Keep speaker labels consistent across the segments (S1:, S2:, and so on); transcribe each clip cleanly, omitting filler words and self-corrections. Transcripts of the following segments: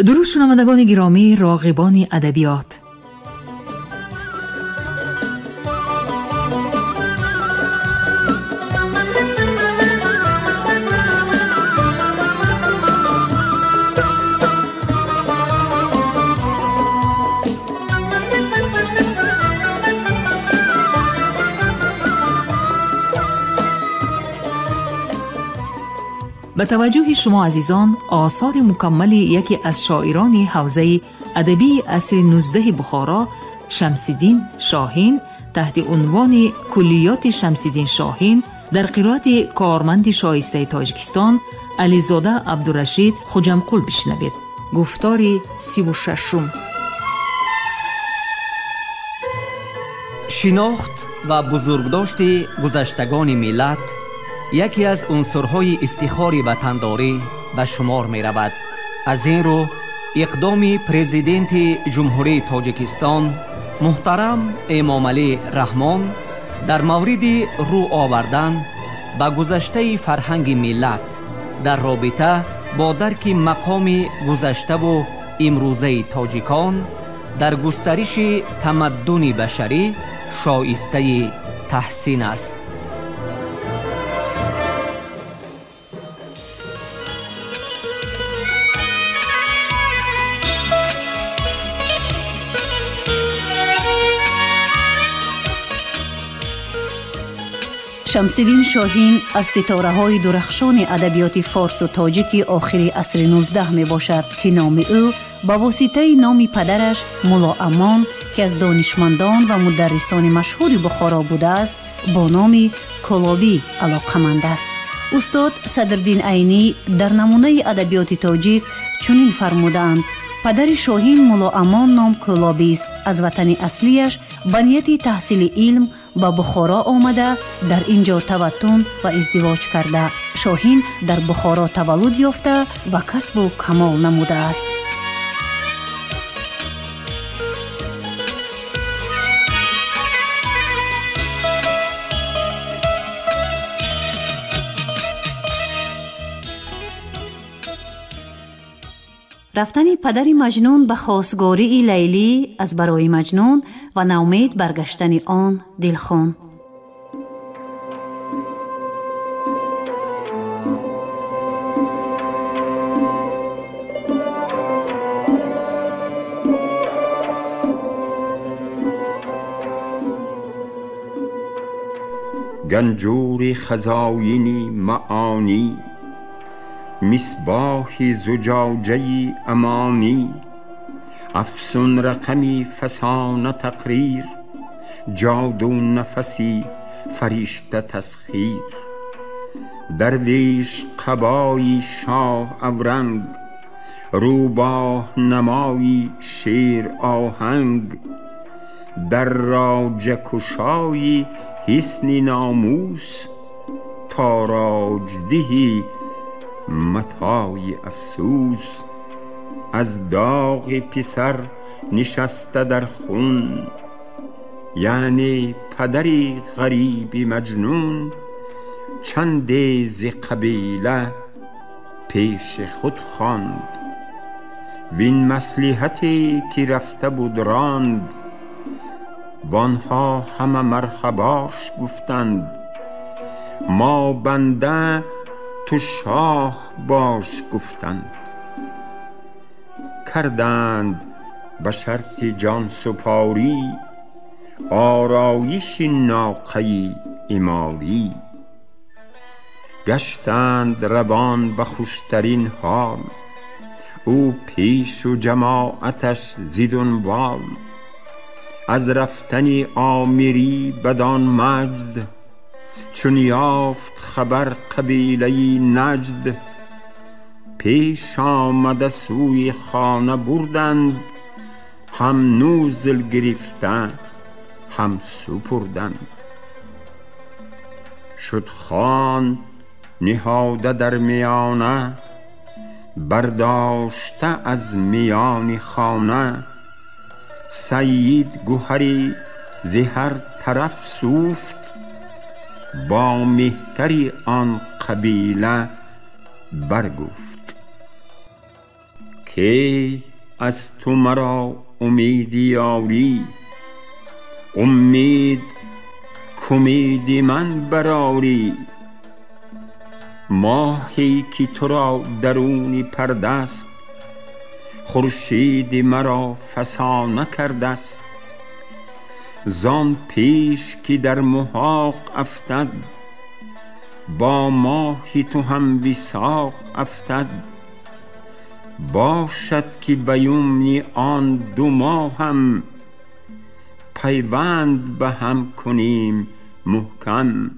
S1: Дуруд шунавандагони гиромӣ, роғибони адабиёт. Ба таваҷҷӯҳи шумо азизон осори мукаммали яке аз шоирони ҳавзаи адабии асри 19 Бухоро Шамсиддин Шоҳин таҳти унвони Куллиёти Шамсиддин Шоҳин дар қироати корманди шоистаи Тоҷикистон Ализода Абдурашид Хуҷамқул бишнавед. Гуфтори 36-ум.
S2: Шинохт ва бузургдошти гузаштагони миллат яке аз унсурҳои ифтихори ватандорӣ ба шумор меравад. Аз ин рӯ иқдоми президенти Ҷумҳурии Тоҷикистон муҳтарам Эмомалӣ Раҳмон дар мавриди рӯ овардан ба гузаштаи фарҳанги миллат дар робита бо дарки мақоми гузаштаву имрӯзаи тоҷикон дар густариши тамаддуни башарӣ шоистаи таҳсин аст.
S3: Шамсиддин Шоҳин аз ситораҳои дурахшони адабиёти форсу тоҷики охири асри 19 мебошад, ки номи ӯ ба воситаи номи падараш Мулло Амон, ки аз донишмандон ва мударрисони машҳури Бухоро будааст, бо номи Кӯлобӣ алоқаманд аст. Устод Садриддин Айнӣ дар намунаи адабиёти тоҷик чунин фармудаанд: падари Шоҳин Мулло Амон ном Кӯлобист. Аз ватани аслияш ба нияти таҳсили илм ба Бухоро омада, дар ин ҷо таваттун ва издивоҷ карда. Шоҳин дар Бухоро таваллуд ёфта ва касбу камол намудааст. Рафтани падари Маҷнун ба хостгории Лайлӣ аз барои Маҷнун ва наумед баргаштани он дилхун.
S4: Ганҷури хазоини маонӣ, мисбоҳи зуҷоҷаи амонӣ, афсун рақами фасона тақрир, ҷоду нафаси фаришта тасхир. Дарвеш қабои шоҳ авранг, рӯбоҳ намои шер оҳанг, дар роҷакушои ҳисни номус, тороҷдиҳи матои афсӯс. Аз доғи писар нишаста дар хун, яъне падари ғариби Маҷнун, чанде зи қабила пеши худ хонд. Вин маслиҳате ки рафта буд ронд, вонҳо ҳама марҳабош гуфтанд. Мо банда ту шоҳ бош гуфтанд. Карданд ба шарти ҷонсупорӣ ороиши ноқаи иморӣ. Гаштанд равон ба хуштарин ҳол, ӯ пешу ҷамоаташ зидунбол. Аз рафтани омирӣ бадон маҷд, чун ёфт хабар қабилаи Наҷд, пеш омада сӯи хона бурданд, ҳам нузл гирифта ҳам супурданд. Шуд хон ниҳода дар миёна, бардошта аз миёни хона. Сайид гӯҳари зи ҳар тараф сӯфт, бо меҳтари он қабила баргуфт. کی از تو مرا امیدی یاری، امید کمیدی من برآری. ماهی که تو را درونی پرده است، خورشید مرا فسانه کرده است. زان پیش که در محاق افتد، با ماهی تو هم وثاق افتد. باشد که به یمن آن دو ماهم، پیوند به هم کنیم محکم.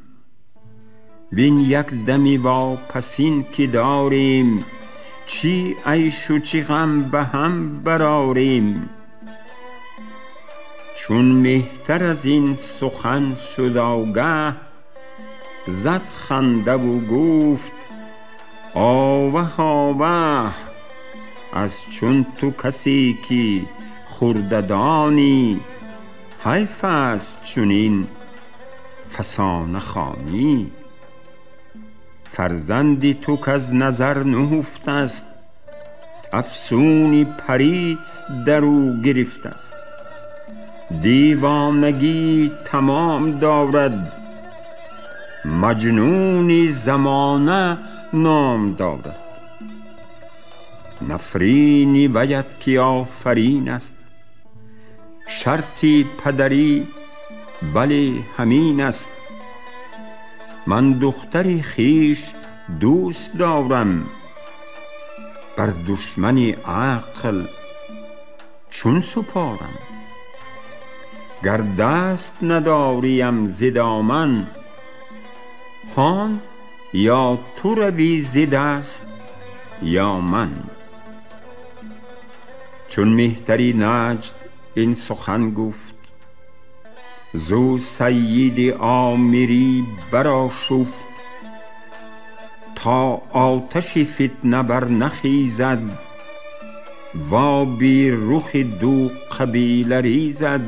S4: وین یک دمی واپسین که داریم، چی عیش و چی غم به هم برآریم. چون مهتر از این سخن شد آگه، زد خنده و گفت آوه آوه. از چون تو کسی که خرده دانی، حیف است چنین فسانه خوانی. فرزندی تو کز نظر نهفت است، افسونی پری در او گرفت است. دیوانگی تمام دارد، مجنونی زمانه نام دارد. نفرینی ویت که آفرین است، شرطی پدری بله همین است. من دختری خویش دوست دارم، بر دشمن عقل چون سپارم. گر دست نداریم ز دامن، هان یا تو روی ز دست یا من. چون مهتری نجد این سخن گفت، زو سید عامری برآشفت. تا آتش فتنه بر نخیزد، و بی رخ دو قبیله ریزد.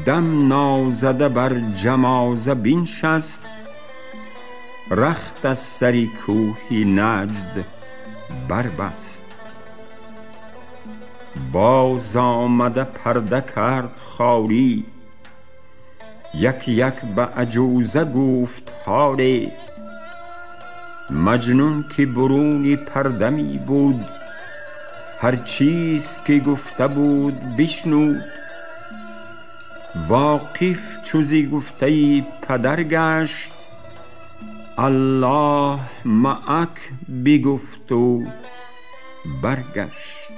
S4: دم نازده بر جمازه بنشست، رخت از سر کوه نجد بربست. باز آمده پرده کرد خواری، یک یک به عجوزه گفت هاری. مجنون که برونی پرده می بود، هر چیز که گفته بود بشنود. واقف چو ز گفته پدر گشت، الله معک بگفت و برگشت.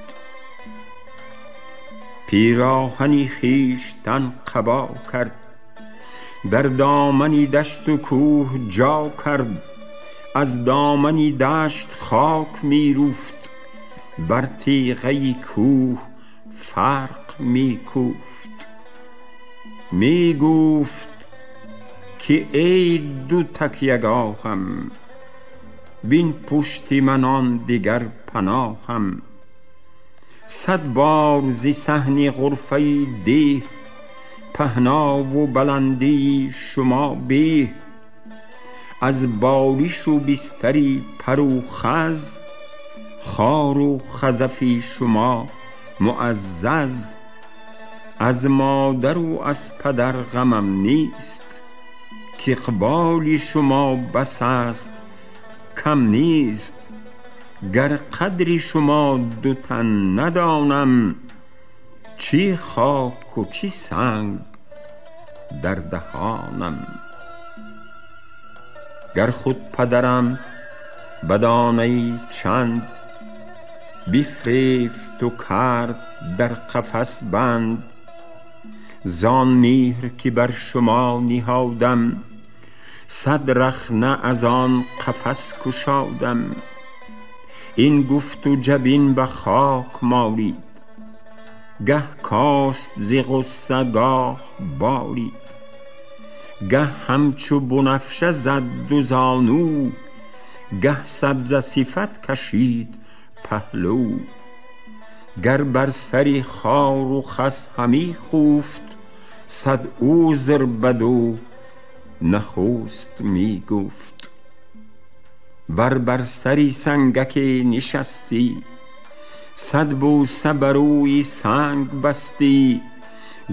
S4: پیراهنی خویشتن قبا کرد، در دامن دشت و کوه جا کرد. از دامن دشت خاک می رفت، بر تیغه کوه فرق می کوفت. می گفت که ای دو تکیه گاهم، بین پشت من آن دیگر پناهم. صد بار ز صحن غرفه ده، پهنا و بلندی شما به. از بالش و بستری پر و خز، خار و خزف شما معزز. از مادر و از پدر غمم نیست، که اقبال شما بس است کم نیست. گر قدر شما دو تن ندانم، چی خاک و چی سنگ در دهانم. گر خود پدرم بدانه چند، بفریفت و کرد در قفس بند. زان مهر که بر شما نهادم، صد رخنه از آن قفس کشادم. این گفت و جبین به خاک مالید، گه کاست ز غصه گاه بالید. گه همچو بنفشه زد دو زانو، گه سبزه صفت کشید پهلو. گر بر سر خار و خس همی خفت، صد عذر بدو نخست می گفت. ور بر سر سنگک نشستی، صد بوسه بروی سنگ بستی.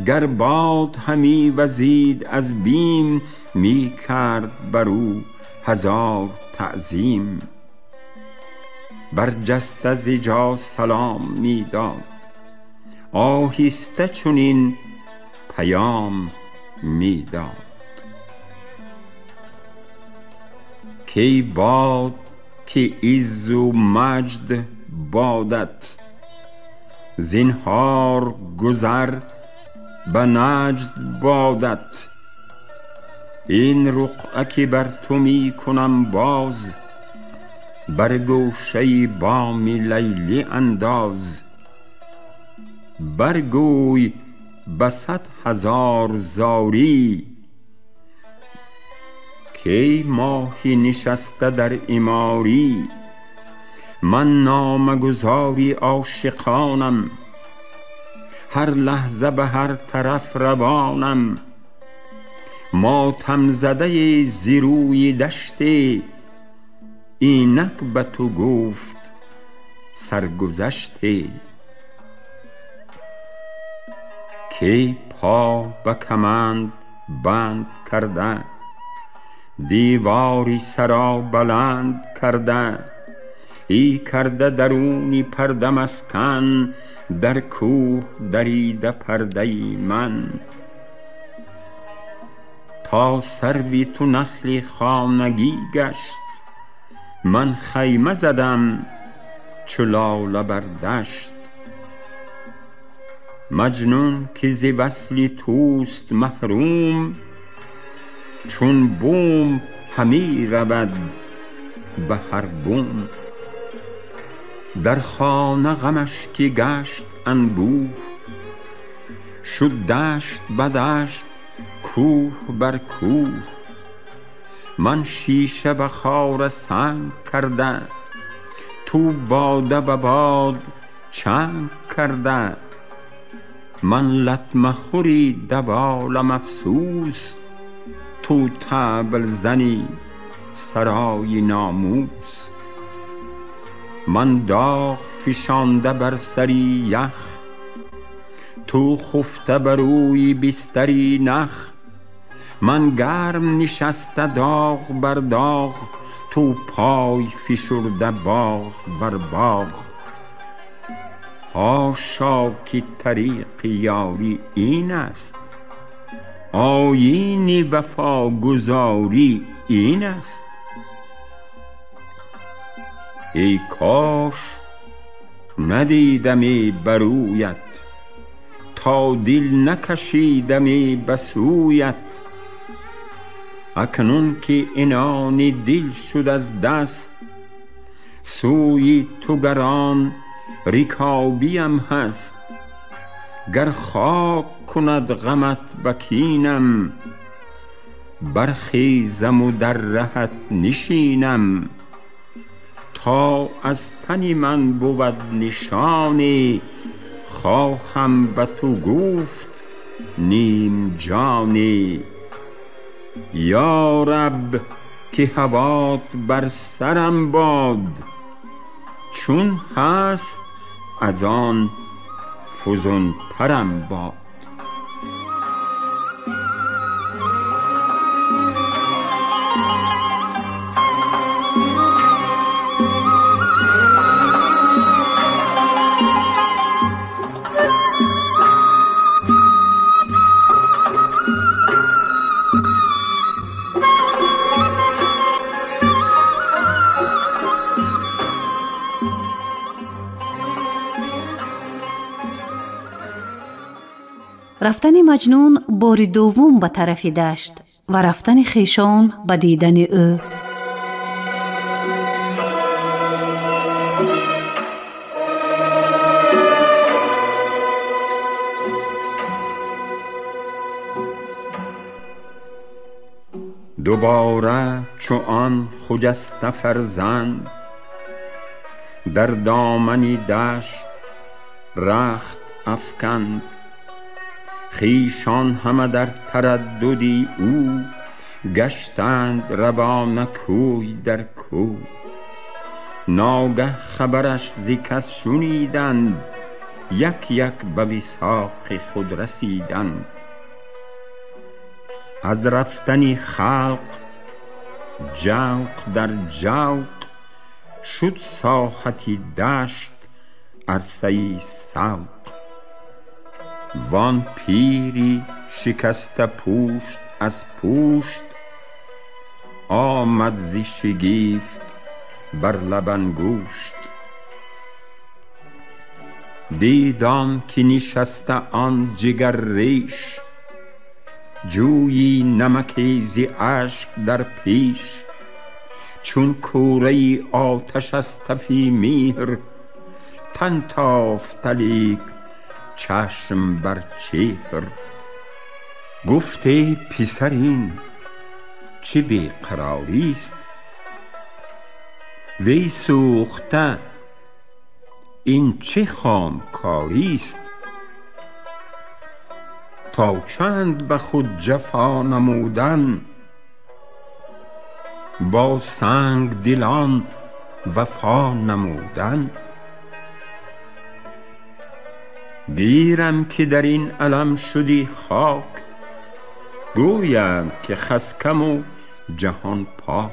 S4: گر باد همی وزید از بیم، می کرد برو هزار تعظیم. برجسته ز جا سلام می داد، آهسته چنین پیام می داد. کی باد که عز و مجد بادت، زینهار گذر به نجد بادت. این رقعه که بر تو می کنم باز، بر گوشه بام لیلی انداز. برگوی به 100,000 زاری، کی ماهی نشسته در عماری. من نامه گزاری عاشقانم، هر لحظه به هر طرف روانم. ماتم زده زیروی دشتی، اینک به تو گفت سرگذشتی. کی پا به کمند بند کرده، دیواری سرا بلند کرده. ای کرده درونی پرده مسکن، در کوه دریده پرده من. تا سروی تو نخل خانگی گشت، من خیمه زدم چو لاله بر دشت. مجنون که ز وصل توست محروم، چون بوم همی رود به هر بوم. در خانه غمش که گشت انبوه، شد دشت به دشت کوه بر کوه. من شیشه به خار سنگ کرده، تو باده به باد چنگ کرده. من لطمه خوری دوالم افسوس، تو طبل زنی سرای ناموس. من داغ فشانده بر سری یخ، تو خفته بر روی بستری نخ. من گرم نشسته داغ بر داغ، تو پای فشرده باغ بر باغ. حاشا که طریق یاری این است، آیین وفا گزاری این است. ای کاش ندیدمی برویت، تا دل نکشیدمی بسویت. اکنون که عنان دل شد از دست، سوی تو گران رکابیم هست. گر خاک کند غمت بکینم، برخیزم و در رهت نشینم. تا از تن من بود نشانی، خواهم به تو گفت نیم جانی. یا رب که هوات بر سرم باد، چون هست از آن فزونترم باد.
S3: Рафтани Маҷнун бори дуввум ба тарафи дашт ва рафтани хешон ба дидани ӯ.
S4: دوباره چو آن خجسته فرزند، در دامنی دشت رخت افکند. خویشان همه در ترددی او، گشتند روانه کوی در کو. ناگه خبرش ز کس شنیدند، یک یک به وثاق خود رسیدند. از رفتن خلق جوق در جوق، شد ساحت دشت عرصه سوق. وان پیری شکسته پوشت از پوشت، آمد ز شگفت بر لب انگشت. دیدم که نشسته آن جگر ریش، جویی نمکی ز اشک در پیش. چون کوره آتش از تفی مهر، تن تافته لیک چشم بر چهر. گفت ای پسر این چه بیقراری است، وی سوخته این چه خام کاری است. تا چند به خود جفا نمودن، با سنگ دلان وفا نمودن. گیرم که در این علم شدی خاک، گویند که خسکم و جهان پاک.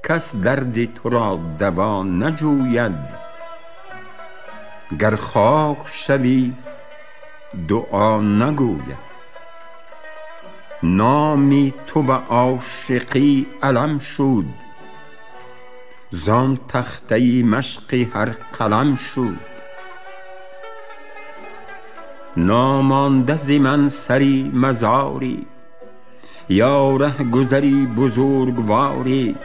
S4: کس درد تو را دوا نجوید، گر خاک شوی دعا نگوید. نامی تو به عاشقی علم شد، زان تخته مشق هر قلم شد. نامانده ز من سری مزاری، یا ره گذری بزرگواری.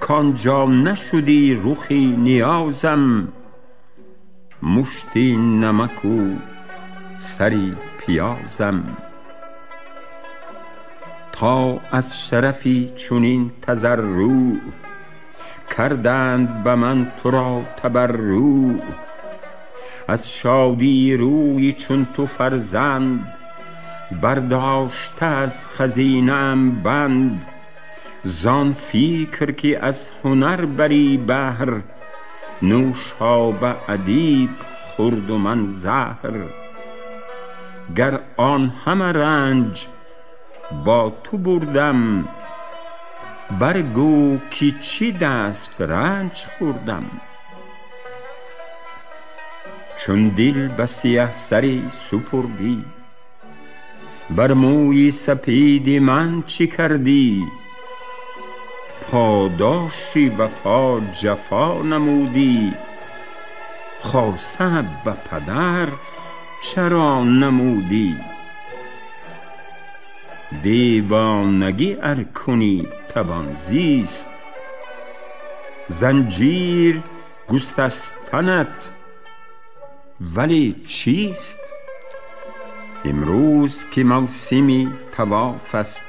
S4: کآنجا نشدی رخی نیازم، مشتی نمک و سری پیازم. تا از شرفی چنین تضرع، کردند به من تو را تبرع. از شادی روی چون تو فرزند، برداشته از خزینه ام بند. زان فکر که از هنر بری بهر، نوشابه ادیب خورد و من زهر. گر آن همه رنج با تو بردم، برگو که چی دست رنج خوردم. چون دل به سیه سری سپردی، بر موی سپید من چی کردی؟ پاداش وفا جفا نمودی، خاصه به پدر چرا نمودی؟ دیوانگی ار کنی توان زیست، زنجیر گسستنت ولی چیست؟ امروز که موسمی طواف است،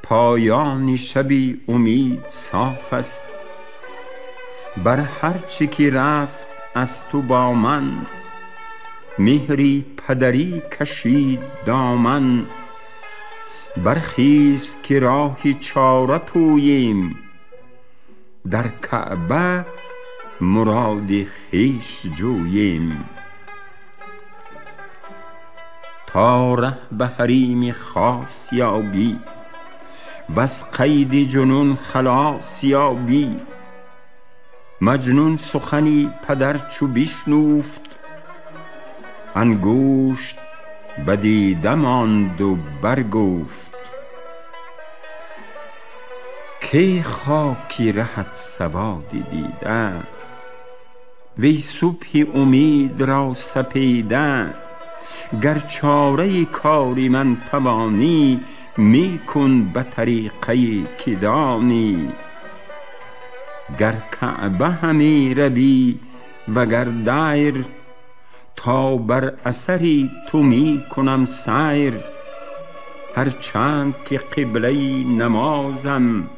S4: پایان شبی امید صاف است. بر هر چه که رفت از تو با من، مهری پدری کشید دامن. برخیز که راه چاره پوییم، در کعبه مراد خویش جوییم. تا ره به حریم خاص یابی، وز قید جنون خلاص یابی. مجنون سخنی پدر چو بشنفت، انگشت به دیده ماند و برگفت. کی خاکی رهت سوادی دیده، وی صبح امید را سپیده. گر چاره کاری من توانی، می کن به طریقه که دانی. گر کعبه همی روی وگر دیر، تا بر اثری تو می کنم سیر. هر چند که قبله نمازم،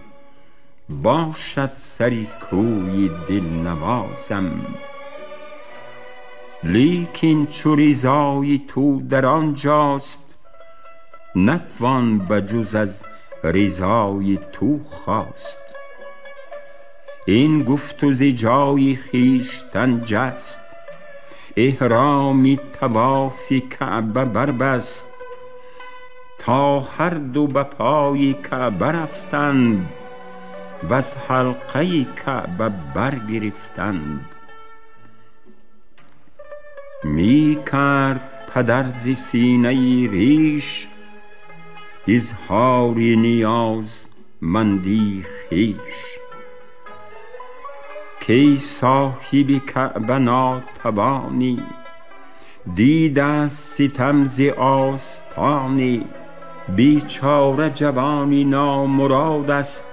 S4: باشد سری کوی دلنوازم. لیکن چو رضای تو در آنجاست، نتوان به جز از رضای تو خواست. این گفت و ز جای خویشتن جست، احرامی طواف کعبه بربست. تا هر دو به پای کعبه رفتند، وز حلقه کعبه برگرفتند. می کرد پدر ز سینه ریش، اظهار نیاز مندی خویش. کی صاحب کعبه ناتوانی، دیده ستم ز آستانی. بیچاره جوانی نامراد است،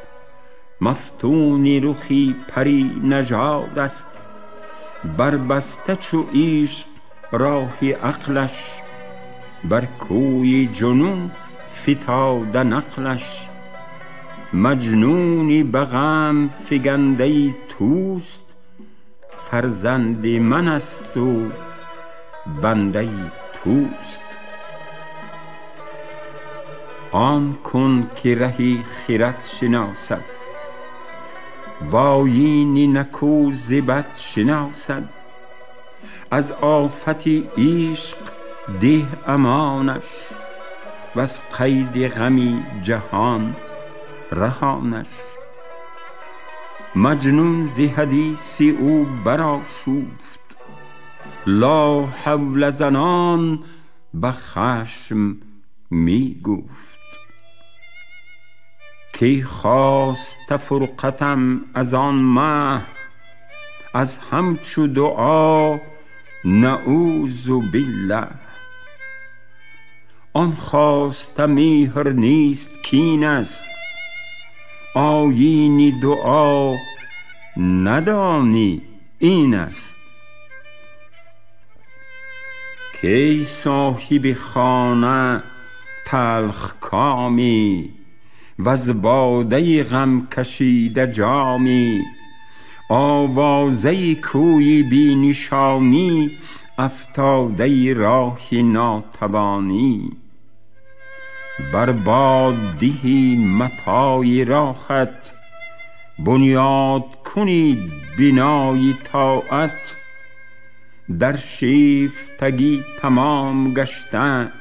S4: مفتون رخی پری نژاد است. بربسته چو عشق راه عقلش، بر کوی جنون فتاده نقلش. مجنونی به غم فگنده توست، فرزند من است و بنده توست. آن کن که رهی خرد شناسد، وآیین نکو ز بد شناسد. از آفت عشق ده امانش، وز قید غم جهان رهانش. مجنون ز حدیث او برآشفت، لا حول زنان به خشم می گفت. کی خواسته فرقتم از آن مه، از همچو دعا نعوذ بالله. آن خواسته مهر نیست کین است، آیین دعا ندانی این است. کی صاحب خانه تلخ کامی، وز باده غم کشیده جامی. آوازه کوی بی نشانی، افتاده راه ناتوانی. بر باد دهی متاع راحت، بنیاد کنی بنای طاعت. در شیفتگی تمام گشته،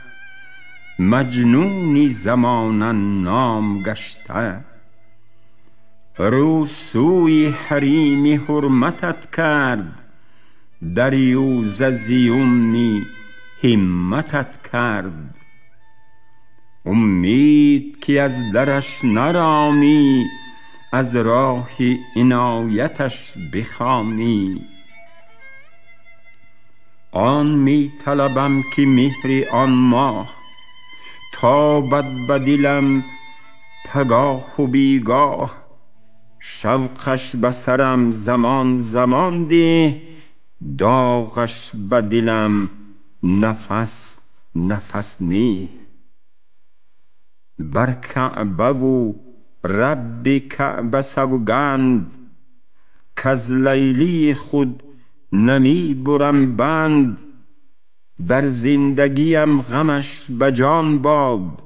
S4: مجنونی زمانه نام گشته. رو سوی حریم حرمتت کرد، دریوزه ز یمن همتت کرد. امید که از درش نرانی، از راه عنایتش بخوانی. آن می طلبم که مهر آن ماه، تابد به دلم پگاه و بیگاه. شوقش به سرم زمان زمان ده، داغش به دلم نفس نفس نه. بر کعبه و رب کعبه سوگند، کز لیلی خود نمی برم بند. در زندگیم غمش به جان باد،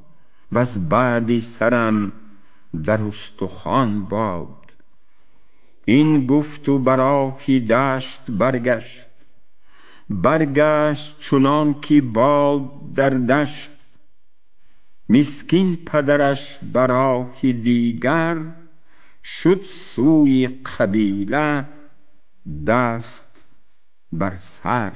S4: وز بعد سرم در استخوان باد. این گفت و براهی دشت برگشت، برگشت چنان که باد در دشت. مسکین پدرش براه دیگر، شد سوی قبیله دست بر سر.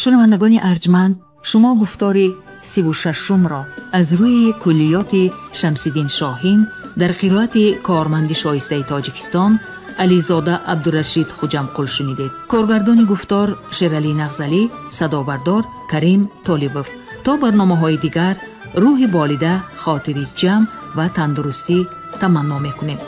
S1: Шунавандагони арҷманд, шумо гуфтори 36-умро аз рӯи куллиёти Шамсиддин Шоҳин дар қироати корманди шоистаи Тоҷикистон Ализода Абдурашид Хуҷамқул шунидед. Коргардони гуфтор Шералӣ Нағзалӣ, садобардор Карим Толибов. То барномаҳои дигар рӯҳи болида, хотири ҷамъ ва тандурустӣ таманно мекунем.